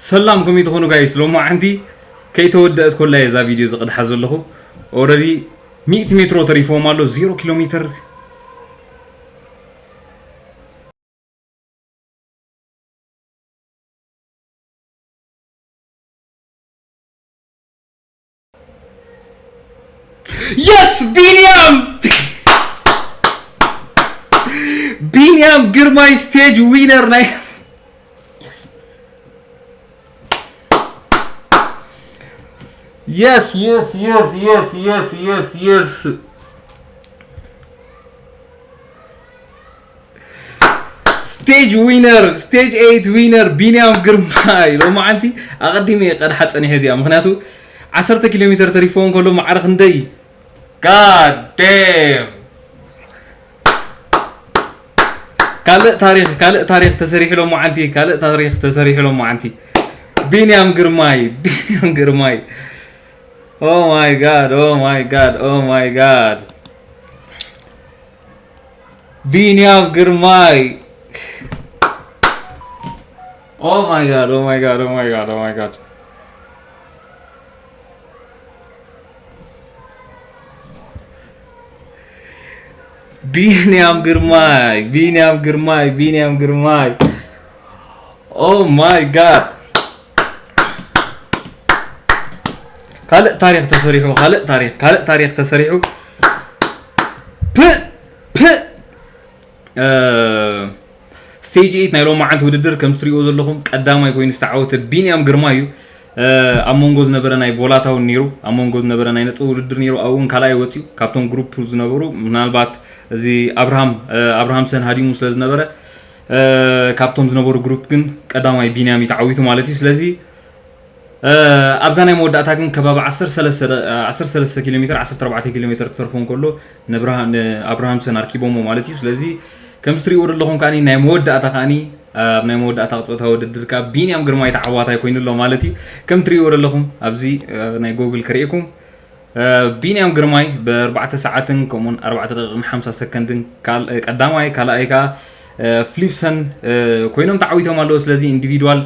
ሰላም፣ ከመይ ትኾኑ ጋይስ? ሎማዓንቲ ከይተወደአት ኮላ እየ እዛ ቪድዮ ዝቕድሓ ዘለኹ። ኦረዲ ሚእቲ ሜትሮ ተሪፎም ኣሎ፣ ዜሮ ኪሎ ሜትር። የስ! ቢንያም! ቢንያም ግርማይ ስቴጅ ዊነር ናይ የስ የስ የስ የስ የስ የስ የስ ስቴጅ ዊነር፣ ስቴጅ ኤይት ዊነር ቢንያም ግርማይ። ሎማዓንቲ ኣቐዲመ እየ ቀድሓ ጸኒሐ እዚኣ፣ ምኽንያቱ ዓሰርተ ኪሎ ሜትር ተሪፎ እንከሎ ማዕረ ክንደይ? God damn! ካልእ ታሪኽ፣ ካልእ ታሪኽ ተሰሪሑ ሎማዓንቲ፣ ካልእ ታሪኽ ተሰሪሑ ሎማዓንቲ። ቢንያም ግርማይ፣ ቢንያም ግርማይ። Oh my God, oh my God, oh my God. ቢንያም ግርማይ። Oh my God, oh my God, oh my God, oh my God. ቢንያም ግርማይ፣ ቢንያም ግርማይ፣ ቢንያም ግርማይ። Oh my God. ካልእ ታሪኽ ተሰሪሑ፣ ካልእ ታሪኽ፣ ካልእ ታሪኽ ተሰሪሑ። ፕ፣ ፕ። እ፣ ስቴጅ ኤይት ናይ ሎማዓንቲ ውድድር ከም ትሪእዎ ዘለኹም ቀዳማይ ኮይኑ ዝተዓወተ ቢንያም ግርማ እዩ። እ፣ ኣብ መንጎ ዝነበረ ናይ ቮላታ እውን ነይሩ፣ ኣብ መንጎ ዝነበረ ናይ ነጥቢ ውድድር ነይሩ፣ ኣብኡ እውን ካልኣይ ወፂኡ። ካብቶም ግሩፕ ዝነበሩ ምናልባት እዚ ኣብርሃም፣ እ፣ ኣብርሃምሰን ሃዲሙ ስለ ዝነበረ፣ እ፣ ካብቶም ዝነበሩ ግሩፕ ግን ቀዳማይ ቢንያም እዩ ተዓዊቱ ማለት እዩ። ስለዚ እ፣ ኣብዛ ናይ መወዳእታ ግን ከባቢ ዓሰርተ ሰለስተ ደ-፣ ዓሰርተ ሰለስተ ኪሎ ሜትር፣ ዓሰርተ ኣርባዕተ ኪሎ ሜትር ክተርፎ እንከሎ ንብርሃ-፣ ንኣብርሃምሰን ኣርኪቦሞ ማለት እዩ። ስለዚ ከም ትሪእዎ ዘለኹም ከኣኒ ናይ መወዳእታ ከኣኒ ኣብ ናይ መወዳእታ ቅጽበታዊ ውድድር ከኣ ቢንያም ግርማይ ተዓዋታይ ኮይኑ ኣሎ ማለት እዩ። ከም ትሪእዎ ዘለኹም ኣብዚ፣ እ፣ ናይ ጎግል ክርእየኩም፣ እ፣ ቢንያም ግርማይ ብኣርባዕተ ሰዓትን ከምኡውን ኣርባዕተ ደቂቕን ሓምሳ ሰከንድን ካል-፣ እ፣ ቀዳማይ፣ ካልኣይ ከኣ፣ እ፣ ፍሊፕሰን፣ እ፣ ኮይኖም ተዓዊቶም ኣለዉ። ስለዚ ኢንዲቪድዋል፣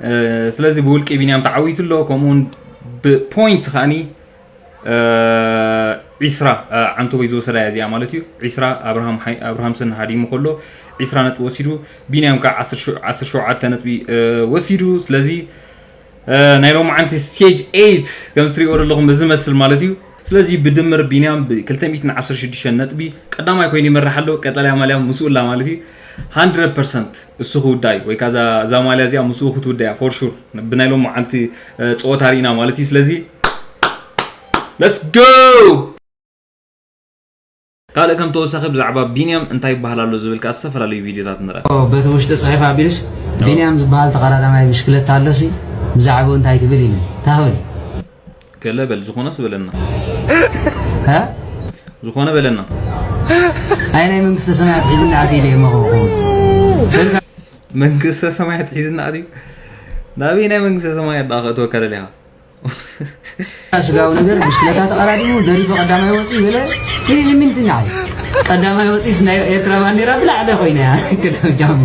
እ፣ ስለዚ ብውልቂ ቢንያም ተዓዊቱ ኣሎ። ከምኡውን ብፖይንት ከኣኒ፣ እ፣ ዒስራ፣ እ፣ ዓንቶቦይ ዝወሰዳ እያ እዚኣ ማለት እዩ። ዒስራ ኣብርሃም ሓይ-፣ ኣብርሃምሰን ሃዲሙ ከሎ ዒስራ ነጥቢ ወሲዱ፣ ቢንያም ከኣ ዓሰርተ ሸ-፣ ዓሰርተ ሸውዓተ ነጥቢ፣ እ፣ ወሲዱ። ስለዚ እ፣ ናይ ሎማዓንቲ ስቴጅ ኤይት ከም ትሪእዎ ዘለኹም እዚ መስል ማለት እዩ። ስለዚ ብድምር ቢንያም ብ ክልተ ሚእትን ዓሰርተ ሽዱሽተ ነጥቢ ቀዳማይ ኮይኑ ይመርሕ ኣሎ። ቀጠልያ ማልያ ምስኡ ኣላ ማለት እዩ። ሃንድረድ ፐርሰንት እሱ ክውዳእ እዩ፣ ወይ ከኣ እዛ፣ እዛ ማልያ እዚኣ ምስኡ ክትውዳእ እያ ፎር ሹር። ብናይ ሎማዓንቲ፣ እ፣ ጸወታ ርኢና ማለት እዩ። ስለዚ let's go! ካልእ ከም ተወሳኺ ብዛዕባ ቢንያም እንታይ ይበሃል ኣሎ ዝብል ከኣ ዝተፈላለዩ ቪድዮታት ንርኣ። ኦ፣ በቲ ውሽጢ ጽሒፍ ኣቢሉስ፣ ቢንያም ዝበሃል ተቐዳዳማይ ብሽክለታ ኣሎሲ ብዛዕባኡ እንታይ ትብል ኢሉ። እንታይ ክብል? ገለ በል፣ ዝኾነስ በለና። ሀ? ዝኾነ በለና። ኣይ ናይ መንግስተ ሰማያት ሒዝና ኣትዩ ኢለ እሞ ክኸውን። ሰልካ መንግስተ ሰማያት ሒዝና ኣትዩ? ናበይ ናይ መንግስተ ሰማያት ደኣ ከእትወካ ደሊኻ? ስጋዊ ነገር ብሽክለታ ተቐዳዲሙ ደሪፉ ቀዳማይ ወፂኡ ገለ ይምንትኛ። ቀዳማይ ወፂስ ናይ ኤርትራ ባንዴራ ብላዕሊ ኮይና እያ። ቅድሚ ጃም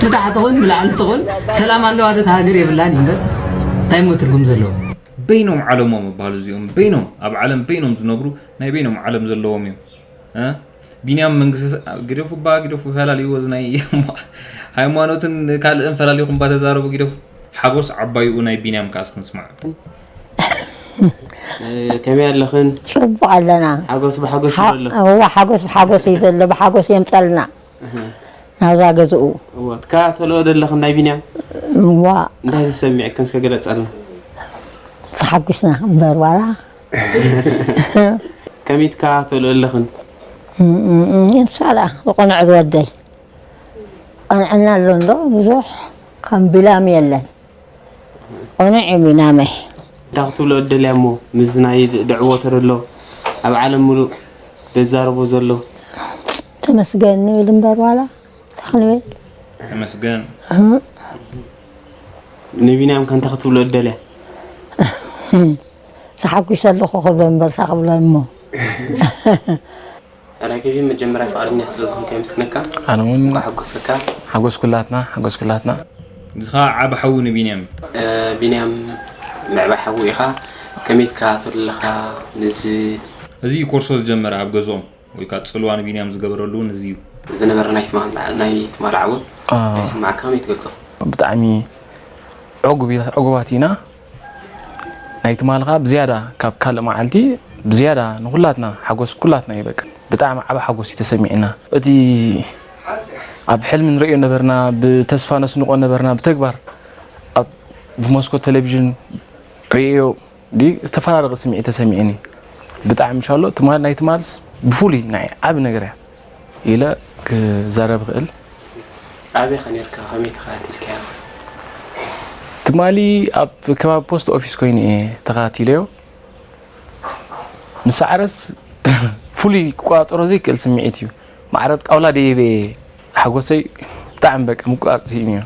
ንታሕቲ ትኹን ብላዕሊ ትኹን ሰላም ኣለዋ ዶ? እታ ሃገር የብላን እዩ እምበር እንታይ እሞ ትርጉም ዘለዎ? በይኖም ዓለሞም ይበሃሉ እዚኦም። በይኖም፣ ኣብ ዓለም በይኖም ዝነብሩ ናይ በይኖም ዓለም ዘለዎም እዮም። እ? ቢንያም መንግስተ ሰ-፣ ግደፉ እባ፣ ግደፉ፣ ፈላልይዎ። እዚ ናይ ሃይማኖትን ካልእን ፈላሊኹም እባ ተዛረቡ፣ ግደፉ። ሓጎስ ዓባይኡ ናይ ቢንያም ከኣ እስኪ ንስማዕ። እ፣ ከመይ ኣለኽን? ጽቡቕ ኣለና። ሓጎስ ብሓጎስ እዩ ዘሎ። እዋ፣ ሓጎስ ብሓጎስ እዩ ዘሎ፣ ብሓጎስ የምጸልና። እህ። ናብዛ ገዝኡ። እዋ፣ ትከታተልኦ ዘለኽን ናይ ቢንያም? እዋ። እንታይ ተሰሚዕክን እስከ ግለጸልና። ተሓጒስና እምበር ዋላ። ከመይ ትከታተልኦ ኣለኽን? እም፣ እም፣ እም፣ ንሳ ደኣ ዝቆንዐ ዝወደይ። ቀንዐና ኣሎ እንዶ ብዙሕ ከም ቢላም የለን። ቆንዕ እዩ ቢናመይ። እንታይ ክትብሎ እደልያ እሞ ምስ ናይ ደዕዎ ተረሎ ኣብ ዓለም ሙሉእ ዘዛረቦ ዘሎ? ተመስገን ንብል እምበር ዋላ እንታይ ክንብል? ተመስገን። እህ። ንቢንያም ከ እንታይ ክትብሎ እደልያ? ተሓጒሰ ኣለኹ ክብሎ እምበር እንታይ ክብሎ እሞ። ራኬቢ መጀመርያ ፍቓደኛ ስለ ዝኾንካ የመስግነካ። ኣነ እውን እንኳዕ ሓጎሰካ። ሓጎስ ኩላትና፣ ሓጎስ ኩላትና። እዚ ኸዓ ዓቢ ሓዊ ንቢንያም እዩ። ቢንያም ምዕባይ ሓዊ ኢኻ። ከመይ ትከታተሎ ኣለኻ? ነዚ እዚ እዩ ኮርሶ ዝጀመረ ኣብ ገዝኦም ወይ ከዓ ጽልዋ ንቢንያም ዝገበረሉ እውን እዚ እዩ። ዝነበረ ናይ ትማ- ናይ ትማሊ ዓወት ናይ ስማዕካ ከመይ ትገልጾ? ብጣዕሚ ዕጉብ- ዕጉባት ኢና። ናይ ትማሊ ከዓ ብዝያዳ ካብ ካልእ መዓልቲ ብዝያዳ ንኩላትና ሓጎስ ኩላትና እዩ። በቃ ብጣዕሚ ዓቢ ሓጎስ እዩ ተሰሚዕና። እቲ ኣብ ሕልሚ ንርእዮ ነበርና፣ ብተስፋ ነስንቆ ነበርና፣ ብተግባር ኣብ ብመስኮት ቴሌቪዥን ርእዮ ዲ ዝተፈራረቐ ስምዒት ተሰሚዕኒ። ብጣዕሚ ሻሎ ትማል ናይ ትማልስ ብፍሉይ ናይ ዓቢ ነገር እያ ኢለ ክዛረብ ይኽእል። ኣበይ ኸ ነርካ? ከመይ ተኸታቲልካዮ? ትማሊ ኣብ ከባቢ ፖስት ኦፊስ ኮይኑ እየ ተኸታቲለዮ። ምስ ሳዕረስ ፍሉይ ክቆጻጸሮ ዘይክእል ስምዒት እዩ። ማዕረ ጣውላ ደይበ ሓጎሰይ ብጣዕሚ በቃ ምቁጻጸር ስኢኑ እዩ።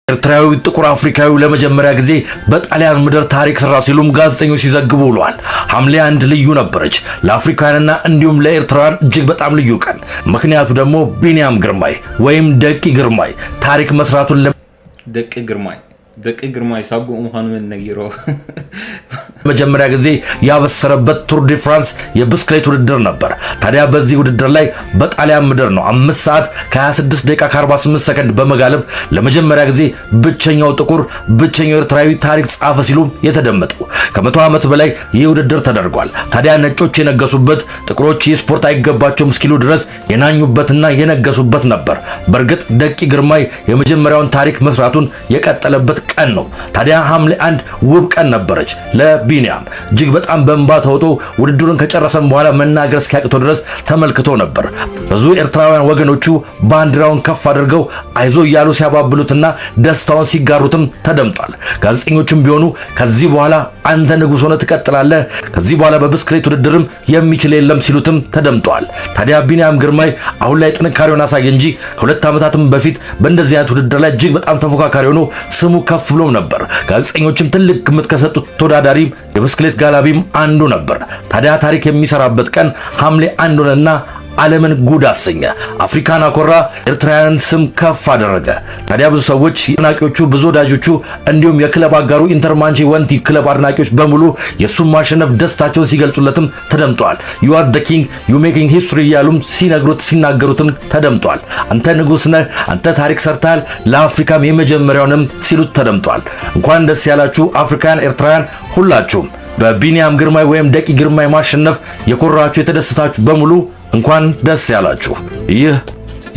ኤርትራዊ ጥቁር አፍሪካዊ ለመጀመሪያ ጊዜ በጣሊያን ምድር ታሪክ ሰራ ሲሉም ጋዜጠኞች ሲዘግቡ ውለዋል። ሐምሌ አንድ ልዩ ነበረች ለአፍሪካውያንና እንዲሁም ለኤርትራውያን እጅግ በጣም ልዩ ቀን። ምክንያቱ ደግሞ ቢንያም ግርማይ ወይም ደቂ ግርማይ ታሪክ መስራቱን ለ ደቂ ግርማይ ደቂ ግርማይ ሳጉኡ ምዃኑ መን ነጊሮ? መጀመሪያ ጊዜ ያበሰረበት ቱር ዲ ፍራንስ የብስክሌት ውድድር ነበር። ታዲያ በዚህ ውድድር ላይ በጣሊያን ምድር ነው አምስት ሰዓት ከ26 ደቂቃ ከ48 ሰከንድ በመጋለብ ለመጀመሪያ ጊዜ ብቸኛው ጥቁር ብቸኛው ኤርትራዊ ታሪክ ጻፈ ሲሉ የተደመጠው። ከመቶ ዓመት በላይ ይህ ውድድር ተደርጓል። ታዲያ ነጮች የነገሱበት ጥቁሮች ይህ ስፖርት አይገባቸውም እስኪሉ ድረስ የናኙበትና የነገሱበት ነበር። በእርግጥ ደቂ ግርማይ የመጀመሪያውን ታሪክ መስራቱን የቀጠለበት ቀን ነው። ታዲያ ሐምሌ አንድ ውብ ቀን ነበረች ለቢንያም። እጅግ በጣም በእንባ ተውጦ ውድድሩን ከጨረሰም በኋላ መናገር እስኪያቅተው ድረስ ተመልክቶ ነበር። ብዙ ኤርትራውያን ወገኖቹ ባንዲራውን ከፍ አድርገው አይዞ እያሉ ሲያባብሉትና ደስታውን ሲጋሩትም ተደምጧል። ጋዜጠኞቹም ቢሆኑ ከዚህ በኋላ አንተ ንጉስ ሆነ ትቀጥላለህ፣ ከዚህ በኋላ በብስክሌት ውድድርም የሚችል የለም ሲሉትም ተደምጠዋል። ታዲያ ቢንያም ግርማይ አሁን ላይ ጥንካሬውን አሳየ እንጂ ከሁለት ዓመታትም በፊት በእንደዚህ አይነት ውድድር ላይ እጅግ በጣም ተፎካካሪ ሆኖ ስሙ ከፍ ብሎም ነበር። ጋዜጠኞችም ትልቅ ግምት ከሰጡት ተወዳዳሪ የብስክሌት ጋላቢም አንዱ ነበር። ታዲያ ታሪክ የሚሰራበት ቀን ሐምሌ አንድ ሆነና ዓለምን ጉድ አሰኘ። አፍሪካን አኮራ፣ ኤርትራውያንን ስም ከፍ አደረገ። ታዲያ ብዙ ሰዎች አድናቂዎቹ፣ ብዙ ወዳጆቹ እንዲሁም የክለብ አጋሩ ኢንተርማንቼ ወንቲ ክለብ አድናቂዎች በሙሉ የእሱን ማሸነፍ ደስታቸውን ሲገልጹለትም ተደምጠዋል። You are the king, you making history እያሉም ሲነግሩት ሲናገሩትም ተደምጠዋል። አንተ ንጉስ ነህ፣ አንተ ታሪክ ሰርተሃል፣ ለአፍሪካም የመጀመሪያውንም ሲሉት ተደምጠዋል። እንኳን ደስ ያላችሁ አፍሪካውያን ኤርትራውያን ሁላችሁም። በቢንያም ግርማይ ወይም ደቂ ግርማይ ማሸነፍ የኮራችሁ የተደሰታችሁ በሙሉ እንኳን ደስ ያላችሁ። ይህ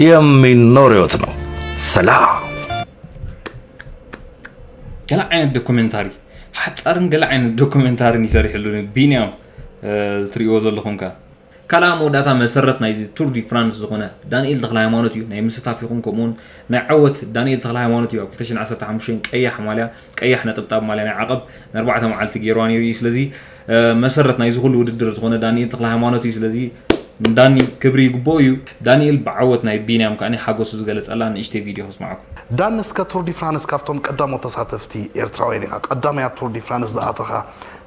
የሚኖር ህይወት ነው። ሰላም። ገለ ዓይነት ዶኩሜንታሪ ሓጻርን ገለ ዓይነት ዶኩሜንታርን ይሰርሕሉ ቢንያም። ዝትሪእዎ ዘለኹም ከ ካልኣ መወዳእታ መሰረት ናይዚ ቱር ዲ ፍራንስ ዝኾነ ዳንኤል ተክለ ሃይማኖት እዩ። ናይ ምስታፍ ይኹን ከምኡውን ናይ ዓወት ዳንኤል ተክለ ሃይማኖት እዩ። ኣብ 2015 ቀያሕ ማልያ ቀያሕ ነጠብጣብ ማልያ ናይ ዓቐብ ንኣርባዕተ መዓልቲ ገይርዋ ነይሩ እዩ። ስለዚ መሰረት ናይዚ ኩሉ ውድድር ዝኾነ ዳንኤል ተክለ ሃይማኖት እዩ። ስለዚ ዳኒ ክብሪ ይግብኦ እዩ። ዳንኤል ብዓወት ናይ ቢንያም ከኣ ሓጎሱ ዝገለጸላ ንእሽተይ ቪድዮ ከስማዕኩም። ዳኒ እስከ ቱር ዲ ፍራንስ ካብቶም ቀዳሞት ተሳተፍቲ ኤርትራውያን ኢኻ። ቀዳማይ ኣብ ቱር ዲ ፍራንስ ዝኣተኻ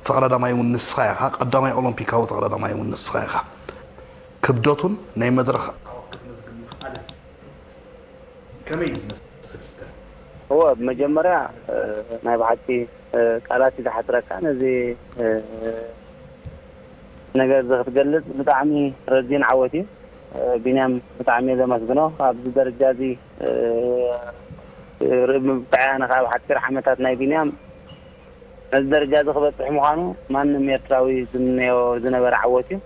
ተቐዳዳማይ እውን ንስኻ ኢኻ። ቀዳማይ ኦሎምፒካዊ ተቐዳዳማይ እውን ንስኻ ኢኻ። ክብደቱን ናይ መድረኽ ዓወት ክትምዝግብ ምኽኣልን ከመይ እዩ ዝመስል እስከ? እወ ብመጀመርያ ናይ ብሓቂ ቃላት እዩ ዝሓፅረካ ነዚ ነገር እዚ ክትገልፅ ብጣዕሚ ረዚን ዓወት እዩ። ቢንያም ብጣዕሚ እየ ዘመስግኖ ኣብዚ ደረጃ እዚ ምብቃዕ ኣነ ከዓ ኣብ ሓፂር ዓመታት ናይ ቢንያም ነዚ ደረጃ እዚ ክበፅሕ ምዃኑ ማንም ኤርትራዊ ዝምነዮ ዝነበረ ዓወት እዩ።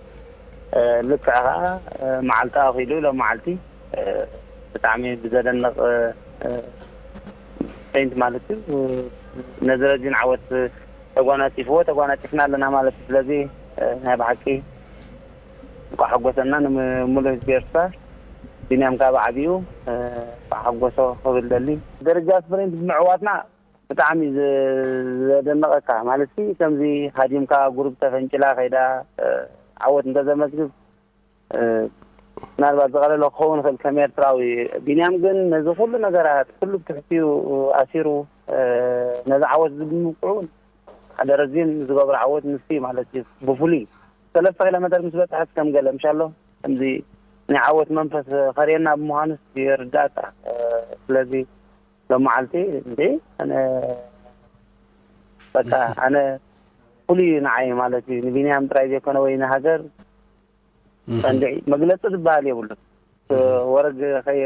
ልክዕ ከዓ መዓልቲ ኣኺሉ ሎም መዓልቲ ብጣዕሚ ብዘደንቕ ፖይንት ማለት እዩ ነዚ ረዚን ዓወት ተጓናፂፍዎ ተጓናፂፍና ኣለና ማለት እዩ። ስለዚ ናይ ብሓቂ እንኳዕ ሓጎሰና ንምሉእ ህዝቢ ኤርትራ። ቢንያም ከዓ ብዓቢኡ እንኳዕ ሓጎሶ ክብል ደሊ። ደረጃ ስፕሪንት ብምዕዋትና ብጣዕሚ ዘደንቐካ ማለት ከምዚ ሃዲምካ ጉሩብ ተፈንጭላ ከይዳ ዓወት እንተዘመዝግብ ምናልባት ዝቐለለ ክኸውን ይኽእል ከም ኤርትራዊ። ቢንያም ግን ነዚ ኩሉ ነገራት ኩሉ ብትሕቲኡ ኣሲሩ ነዚ ዓወት እዚ ብምብቅዑ ሓደ ረዚን ዝገብሮ ዓወት ንሱ እዩ ማለት እዩ። ብፍሉይ ሰለስተ ኪሎ ሜተር ምስ በፅሐስ ከም ገለ ምሻሎ ከምዚ ናይ ዓወት መንፈስ ከርእየና ብምዃኑስ ይርዳእካ። ስለዚ ሎም መዓልቲ እንዴ ኣነ በቃ ኣነ ፍሉይ እዩ ንዓይ ማለት እዩ። ንቢንያም ጥራይ ዘይኮነ ወይ ንሃገር ቀንድዒ መግለፂ ዝበሃል የብሉን። ወረግ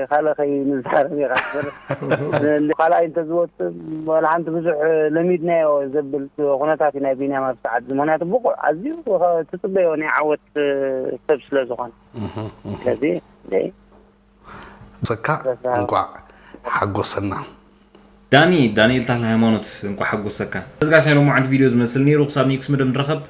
ካልእ ከይንዛረብ ኢኻ ትብል። ካልኣይ እንተዝወፅእ ዋላ ሓንቲ ብዙሕ ለሚድናዮ ዘብል ኩነታት እዩ ናይ ቢንያም ኣብ ሰዓት እዚ። ምክንያቱ ብቑዕ ኣዝዩ ትፅበዮ ናይ ዓወት ሰብ ስለ ዝኾነ ስለዚ ሰካ እንኳዕ ሓጎሰና። ዳኒ ዳንኤል ታህለ ሃይማኖት እንኳ ሓጎሰካ። እዚ ጋሻ ሎማዓንቲ ቪድዮ ዝመስል ነይሩ። ክሳብ ኔክስ መደብ ንራኸብ።